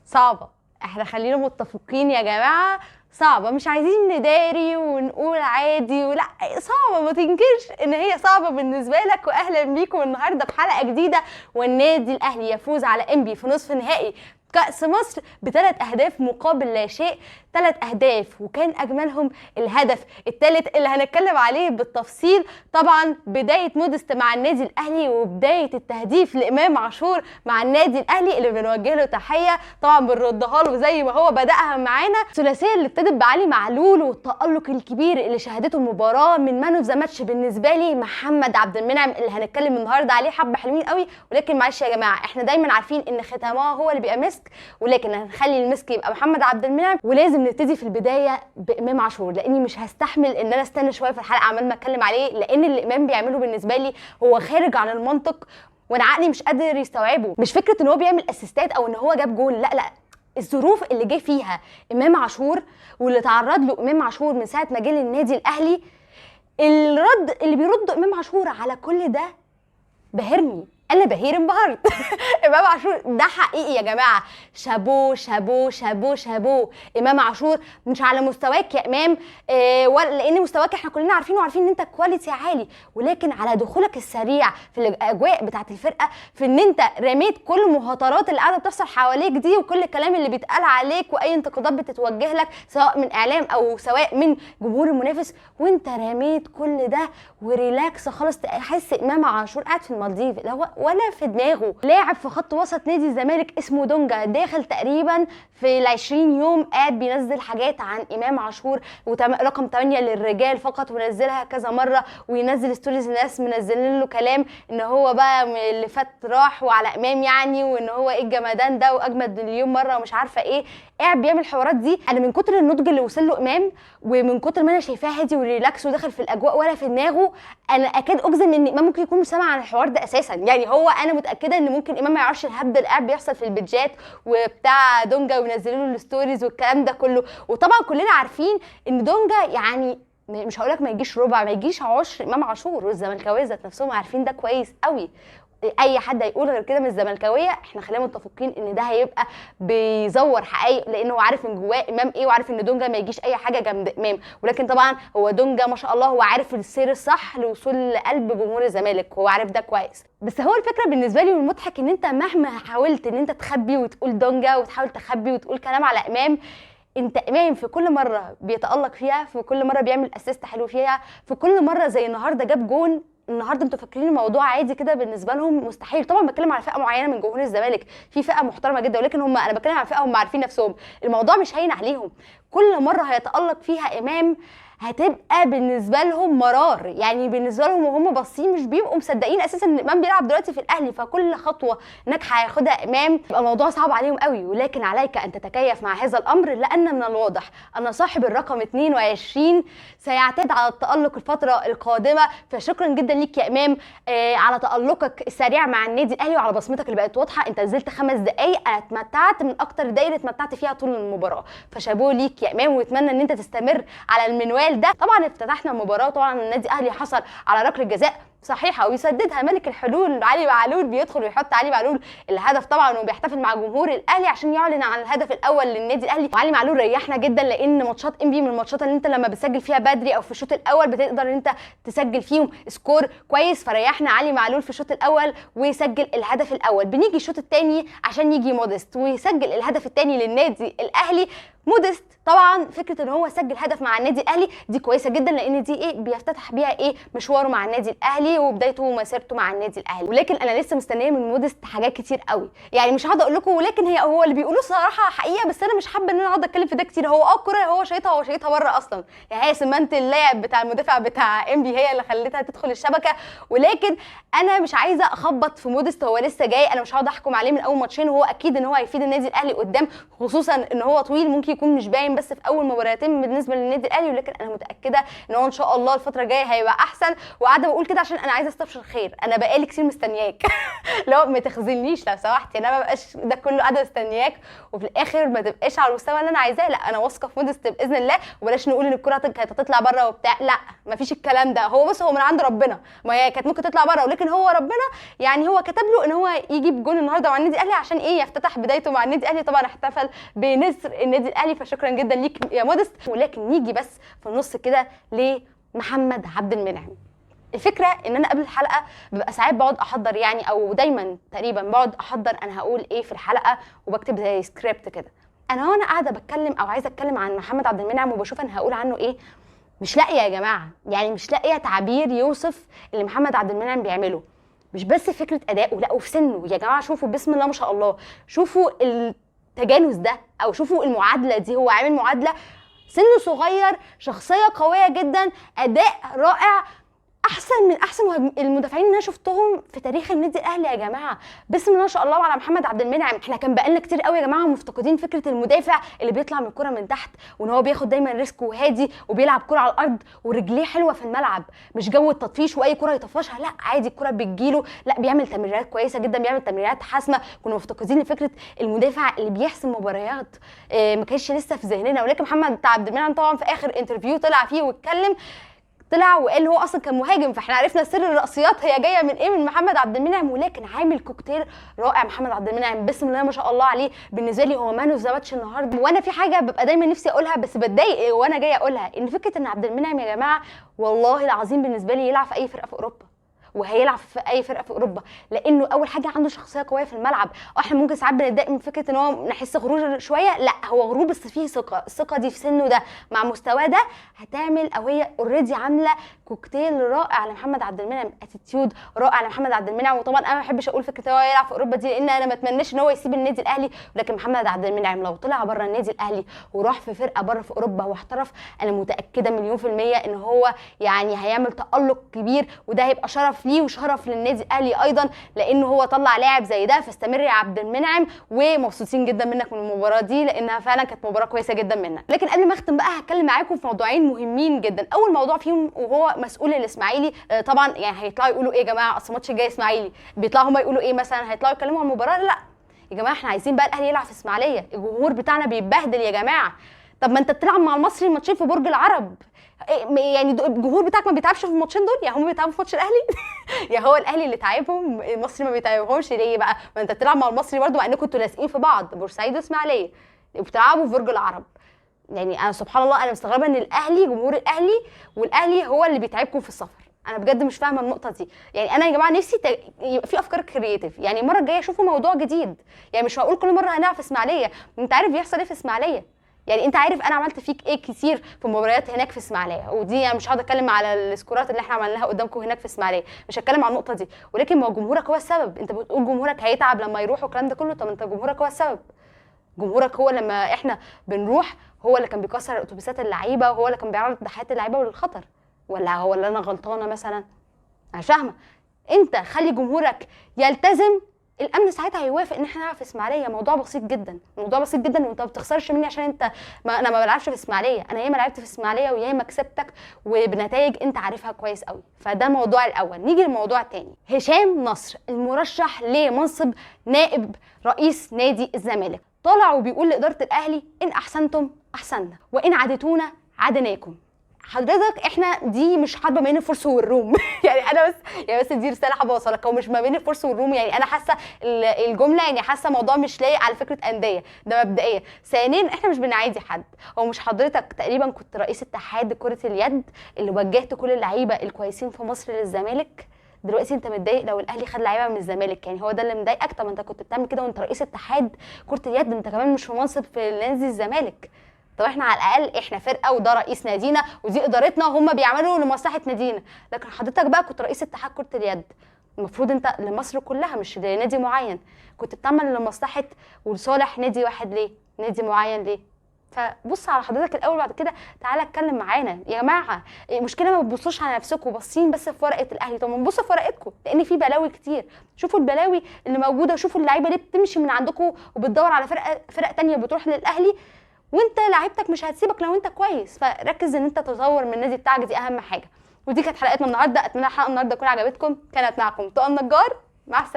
صعبة. احنا خلينا متفقين يا جماعة، صعبة، مش عايزين نداري ونقول عادي ولا صعبة، ما تنكرش ان هي صعبة بالنسبة لك. واهلا بيكم النهاردة في حلقة جديدة، والنادي الاهلي يفوز على انبي في نصف نهائي كأس مصر بثلاث أهداف مقابل لا شيء. 3 أهداف وكان أجملهم الهدف الثالث اللي هنتكلم عليه بالتفصيل. طبعا بداية مودست مع النادي الأهلي وبداية التهديف لإمام عاشور مع النادي الأهلي اللي بنوجه له تحية، طبعا بنردها له زي ما هو بدأها معانا. الثلاثية اللي ابتدت بعلي معلول والتألق الكبير اللي شهدته المباراة من man of the match بالنسبة لي محمد عبد المنعم اللي هنتكلم النهارده عليه حبة حلوين قوي. ولكن معلش يا جماعة، احنا دايما عارفين ان ختامها هو اللي بيبقى مسك، ولكن هنخلي المسك يبقى محمد عبد المنعم. ولازم نبتدي في البداية بامام عاشور، لاني مش هستحمل ان انا استنى شوية في الحلقة عمال ما اتكلم عليه، لان اللي امام بيعمله بالنسبة لي هو خارج عن المنطق وانا عقلي مش قادر يستوعبه. مش فكرة ان هو بيعمل assist ات او ان هو جاب جول، لا لا، الظروف اللي جه فيها امام عاشور واللي تعرض له امام عاشور من ساعة ما جه للنادي الاهلي، الرد اللي بيرده امام عاشور على كل ده بهرني، انا بهير انبهرت. امام عاشور ده حقيقي يا جماعة، chapeau chapeau chapeau chapeau. امام عاشور مش على مستواك يا امام، لان مستواك احنا كلنا عارفينه وعارفين ان انت quality عالي، ولكن على دخولك السريع في الاجواء بتاعه الفرقة، في ان انت رميت كل المهاترات اللي قاعدة بتحصل حواليك دي وكل الكلام اللي بيتقال عليك واي انتقادات بتتوجه لك سواء من اعلام او سواء من جمهور المنافس، وانت رميت كل ده و relax خالص. تحس امام عاشور قاعد في المالديف، اللي هو ولا في دماغه. لاعب في خط وسط نادي الزمالك اسمه دونجا داخل تقريبا في ال20 يوم قاعد بينزل حاجات عن امام عاشور رقم 8 للرجال فقط، ونزلها كذا مرة، وينزل stories الناس منزلين له كلام ان هو بقى اللي فات راح وعلى امام يعني، وان هو ايه الجمدان ده واجمد مليون مرة ومش عارفه ايه، قاعد بيعمل الحوارات دي. انا من كتر النضج اللي وصل له امام ومن كتر ما انا شايفاه هادي و relax وداخل في الاجواء ولا في دماغه، انا اكاد اجزم ان امام ممكن يكون مش سامع عن الحوار ده اساسا. يعني هو انا متاكدة ان ممكن امام ما يعرفش الهبد اللي قاعد بيحصل في البيدجات وبتاع دونجا وينزلوا له ال stories والكلام ده كله. وطبعا كلنا عارفين ان دونجا يعني مش هقول لك ما يجيش ربع، ما يجيش عشر امام عاشور، والزملكاويه ذات نفسهم عارفين ده كويس قوي. اي حد هيقول غير كده من الزملكاويه احنا خلينا متفقين ان ده هيبقى بيزور حقائق، لانه هو عارف من جواه امام ايه وعارف ان دونجا ما يجيش اي حاجة جنب امام. ولكن طبعا هو دونجا ما شاء الله هو عارف السير الصح لوصول لقلب جمهور الزمالك، هو عارف ده كويس. بس هو الفكرة بالنسبة لي والمضحك ان انت مهما حاولت ان انت تخبي وتقول دونجا وتحاول تخبي وتقول كلام على امام، انت امام في كل مرة بيتالق فيها، في كل مرة بيعمل assist حلو فيها، في كل مرة زي النهارده جاب جون. النهارده انتوا فاكرين الموضوع عادي كده بالنسبة لهم؟ مستحيل. طبعا بتكلم على فئة معينة من جمهور الزمالك، في فئة محترمه جدا، ولكن هم انا بتكلم على فئة هم عارفين نفسهم، الموضوع مش هين عليهم. كل مرة هيتالق فيها امام هتبقى بالنسبة لهم مرار، يعني بالنسبة لهم وهم باصين مش بيبقوا مصدقين اساسا ان امام بيلعب دلوقتي في الاهلي، فكل خطوة ناجحة هياخدها امام يبقى الموضوع صعب عليهم قوي. ولكن عليك ان تتكيف مع هذا الامر، لان من الواضح ان صاحب الرقم 22 سيعتاد على التالق الفترة القادمة. فشكرا جدا ليك يا امام على تالقك السريع مع النادي الاهلي وعلى بصمتك اللي بقت واضحة. انت نزلت 5 دقائق، انا اتمتعت من اكتر دقايق اتمتعت فيها طول المباراة، فشابوه ليك يا امام، واتمنى ان انت تستمر على المنوال ده. طبعا افتتحنا المباراة، طبعا النادي الاهلي حصل على ركلة جزاء صحيحه ويسددها ملك الحلول علي معلول، بيدخل ويحط علي معلول الهدف طبعا، وبيحتفل مع جمهور الاهلي عشان يعلن عن الهدف الاول للنادي الاهلي. وعلي معلول ريحنا جدا، لان ماتشات انبي من الماتشات اللي انت لما بتسجل فيها بدري او في الشوط الاول بتقدر ان انت تسجل فيهم score كويس، فريحنا علي معلول في الشوط الاول ويسجل الهدف الاول. بنيجي الشوط الثاني عشان يجي مودست ويسجل الهدف الثاني للنادي الاهلي. مودست طبعا فكرة ان هو سجل هدف مع النادي الاهلي دي كويسة جدا، لان دي ايه بيفتتح بيها ايه مشواره مع النادي الاهلي وبدايته ومسيرته مع النادي الاهلي. ولكن انا لسه مستنيه من مودست حاجات كتير قوي، يعني مش هقعد اقول لكم، ولكن هي هو اللي بيقولوه صراحة حقيقة، بس انا مش حابة ان انا اقعد اتكلم في ده كتير. هو الكورة هو شايطها، هو شايطها بره اصلا، يعني هي سمنت اللاعب بتاع المدافع بتاع انبي هي اللي خلتها تدخل الشبكة. ولكن انا مش عايزه اخبط في مودست، هو لسه جاي، انا مش هقعد احكم عليه من اول ماتشين، وهو اكيد ان هو هيفيد النادي الاهلي قدام، خصوصا ان هو طويل ممكن يكون مش باين بس في اول مباراتين بالنسبة للنادي الاهلي، ولكن انا متاكدة ان هو ان شاء الله الفترة الجاية هيبقى احسن. وقاعدة بقول كده عشان انا عايزه استبشر خير، انا بقالي كتير مستنياك لو ما تخذلنيش لو سمحت، يعني انا ما بقاش ده كله قاعدة مستنياك وفي الاخر ما تبقاش على المستوى اللي انا عايزاه. لا انا واثقة في مودست باذن الله، وبلاش نقول ان الكره كانت هتطلع بره وبتاع، لا ما فيش الكلام ده. هو بص هو من عند ربنا، ما هي كانت ممكن تطلع بره، ولكن هو ربنا يعني هو كتب له ان هو يجيب جون النهارده مع النادي الاهلي عشان ايه؟ يفتتح بدايته مع النادي الاهلي. طبعا احتفل بنسر النادي الاهلي، فشكرا جدا ليك يا مودست. ولكن نيجي بس في النص كده لمحمد عبد المنعم. الفكرة ان انا قبل الحلقة ببقى ساعات بقعد احضر، يعني او دايما تقريبا بقعد احضر انا هقول ايه في الحلقة، وبكتب زي سكريبت كده. انا وانا قاعدة بتكلم او عايزه اتكلم عن محمد عبد المنعم وبشوف انا هقول عنه ايه، مش لاقيه يا جماعة، يعني مش لاقيه تعبير يوصف اللي محمد عبد المنعم بيعمله. مش بس فكرة اداؤه، لا وفي سنة يا جماعة. شوفوا بسم الله ما شاء الله، شوفوا التجانس ده او شوفوا المعادلة دي، هو عامل معادلة، سنة صغير، شخصية قوية جدا، اداء رائع، احسن من احسن المدافعين اللي انا شفتهم في تاريخ النادي الاهلي يا جماعة. بسم الله ما شاء الله على محمد عبد المنعم. احنا كان بقالنا كتير قوي يا جماعة مفتقدين فكرة المدافع اللي بيطلع من الكره من تحت، وان هو بياخد دايما risk وهادي وبيلعب كره على الارض ورجليه حلوة في الملعب، مش جو التطفيش واي كره يطفشها، لا عادي الكره بتجيله، لا بيعمل تمريرات كويسة جدا، بيعمل تمريرات حاسمة. كنا مفتقدين لفكرة المدافع اللي بيحسم مباريات، ما كانش لسه في ذهننا. ولكن محمد عبد المنعم طبعا في اخر interview طلع فيه واتكلم، طلع وقال هو اصلا كان مهاجم، فاحنا عرفنا سر الرأسيات هي جاية من ايه، من محمد عبد المنعم. ولكن عامل كوكتيل رائع محمد عبد المنعم، بسم الله ما شاء الله عليه. بالنسبة لي هو man of the match النهارده. وانا في حاجة ببقى دايما نفسي اقولها بس بتضايق وانا جاية اقولها، ان فكرة ان عبد المنعم يا جماعة والله العظيم بالنسبة لي يلعب في اي فرقه في اوروبا، وهيلعب في اي فرقه في اوروبا، لانه اول حاجة عنده شخصية قوية في الملعب. احنا ممكن ساعات بنتضايق من فكرة ان هو نحس غرور شوية، لا هو غرور بس فيه ثقة، الثقة دي في سنة ده مع مستواه ده هتعمل، او هي already عامله كوكتيل رائع لمحمد عبد المنعم، attitude رائع لمحمد عبد المنعم. وطبعا انا ما بحبش اقول فكرة هو يلعب في اوروبا دي، لان انا ما اتمناش ان هو يسيب النادي الاهلي، ولكن محمد عبد المنعم لو طلع بره النادي الاهلي وراح في فرقه بره في اوروبا واحترف، انا متاكدة 100% ان هو يعني هيعمل تالق كبير، وده هيبقى شرف ليه وشرف للنادي الاهلي ايضا، لانه هو طلع لاعب زي ده. فاستمر يا عبد المنعم، ومبسوطين جدا منك من المباراة دي لانها فعلا كانت مباراة كويسة جدا منك. لكن قبل ما اختم بقى هتكلم معاكم في موضوعين مهمين جدا. اول موضوع فيهم وهو مسؤول الاسماعيلي، طبعا يعني هيطلعوا يقولوا ايه يا جماعة، اصل الماتش الجاي اسماعيلي، بيطلعوا هم يقولوا ايه مثلا، هيطلعوا يتكلموا عن المباراة؟ لا يا جماعة احنا عايزين بقى الاهلي يلعب في اسماعيليه، الجمهور بتاعنا بيتبهدل يا جماعة. طب ما انت بتلعب مع المصري الماتشين في برج العرب، يعني الجمهور بتاعك ما بيتعبش في الماتشين دول؟ يعني هم بيتعبوا في ماتش الاهلي؟ يا هو الاهلي اللي تعبهم، المصري ما بيتعبهمش ليه بقى؟ ما انت بتلعب مع المصري برده، مع انكم انتوا لازقين في بعض، بورسعيد واسماعيليه، وبتلعبوا في برج العرب. يعني انا سبحان الله انا مستغربه ان الاهلي، جمهور الاهلي، والاهلي هو اللي بيتعبكم في السفر. انا بجد مش فاهمه النقطة دي. يعني انا يا جماعة نفسي يبقى في افكار creative، يعني المرة الجاية شوفوا موضوع جديد، يعني مش هقول كل مرة هنلعب في اسماعيليه، انت عارف بيحصل ايه في اسماعيليه، يعني انت عارف انا عملت فيك ايه كتير في مباريات هناك في اسماعيليه، ودي يعني مش هقعد اتكلم على السكورات اللي احنا عملناها قدامكم هناك في اسماعيليه، مش هتكلم عن النقطة دي. ولكن ما هو جمهورك هو السبب، انت بتقول جمهورك هيتعب لما يروح والكلام ده كله، طب انت جمهورك هو السبب. جمهورك هو لما احنا بنروح هو اللي كان بيكسر الاتوبيسات اللعيبة، وهو اللي كان بيعرض حياة اللعيبة للخطر، ولا هو اللي انا غلطانة مثلا؟ انا فاهمه. انت خلي جمهورك يلتزم، الامن ساعتها هيوافق ان احنا نلعب في اسماعيليه. موضوع بسيط جدا، موضوع بسيط جدا، وانت ما بتخسرش مني عشان انت ما انا ما بلعبش في اسماعيليه، انا ياما لعبت في اسماعيليه وياما كسبتك وبنتائج انت عارفها كويس قوي. فده الموضوع الاول. نيجي للموضوع الثاني، هشام نصر المرشح لمنصب نائب رئيس نادي الزمالك، طالع وبيقول لادارة الاهلي ان احسنتم احسننا وان عادتونا عادناكم. حضرتك احنا دي مش حرب ما بين الفرس والروم يعني انا بس يعني بس دي رسالة حابة اوصلك، هو مش ما بين الفرس والروم، يعني انا حاسه الجملة، يعني حاسه موضوع مش لايق على فكرة اندية، ده مبدئيا. ثانيا احنا مش بنعادي حد، هو مش حضرتك تقريبا كنت رئيس اتحاد كره اليد اللي وجهت كل اللعيبة الكويسين في مصر للزمالك، دلوقتي انت متضايق لو الاهلي خد لعيبة من الزمالك، يعني هو ده اللي مضايقك؟ طب انت كنت بتعمل كده وانت رئيس اتحاد كره اليد، انت كمان مش في منصب في نادي الزمالك. طب احنا على الاقل احنا فرقه وده رئيس نادينا ودي ادارتنا وهم بيعملوا لمصلحة نادينا، لكن حضرتك بقى كنت رئيس اتحاد كره اليد، المفروض انت لمصر كلها مش لنادي معين، كنت بتعمل لمصلحة ولصالح نادي واحد ليه؟ نادي معين ليه؟ فبص على حضرتك الاول، بعد كده تعالى اتكلم معانا. يا جماعة المشكلة ما بتبصوش على نفسكم، باصين بس في ورقة الاهلي. طب ما تبصوا في ورقتكم، لان في بلاوي كتير. شوفوا البلاوي اللي موجودة، شوفوا اللعيبة ليه بتمشي من عندكم وبتدور على فرق ثانية بتروح للاهلي، وانت لعيبتك مش هتسيبك لو انت كويس. فركز ان انت تطور من النادي بتاعك، دي اهم حاجة. ودي كانت حلقتنا النهارده، اتمنى الحلقة النهارده تكون عجبتكم. كانت معكم طه النجار، مع السلامة.